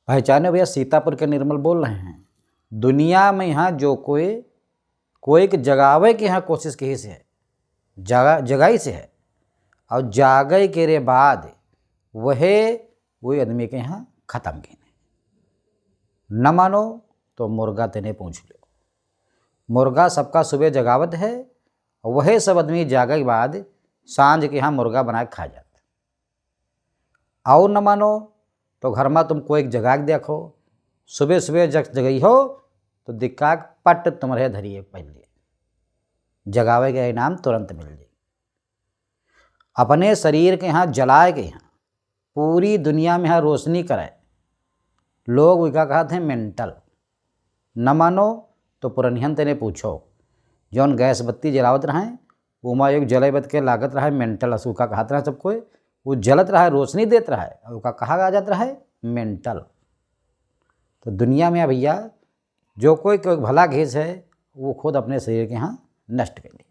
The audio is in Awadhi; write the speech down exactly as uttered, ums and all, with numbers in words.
पहचाने भैया, सीतापुर के निर्मल बोल रहे हैं। दुनिया में यहाँ जो कोई, कोई के जगावे के यहाँ कोशिश किहिस है, जगा, जगाइस है, और जागे के रे बाद वहे, वही आदमी के यहाँ खतम किहिन। न मानो तो मुर्गा तेने पूछ लो। मुर्गा सबका सुबह जगावत है, और वहे सब आदमी जागे के बाद सांझ के यहाँ मुर्गा बना के खा जात। और न मानो तो घर में तुम कोई के जगा के देखो, सुबह सुबह जग जगई हो तो दिक्का के पट तुम्हरे धरिए पहले, जगावे के इनाम तुरंत मिल जाई। अपने शरीर के यहाँ जलाए के यहाँ पूरी दुनिया में यहाँ रोशनी करे, लोग उका कहत हैं मेंटल। न मानो तो पुरनियन तेने पूछो, जौन गैस बत्ती जलावत रहे, ओमा एक जले बत के लागत रहे मेंटल, असु का कहत रहे सब कोई, वो जलत रहे, रोशनी देत रहे, और ओका कहा आ जात रहे मेंटल। तो दुनिया में भैया जो कोई, कोई भला घेस है, वो खुद अपने शरीर के यहाँ नष्ट कर ली।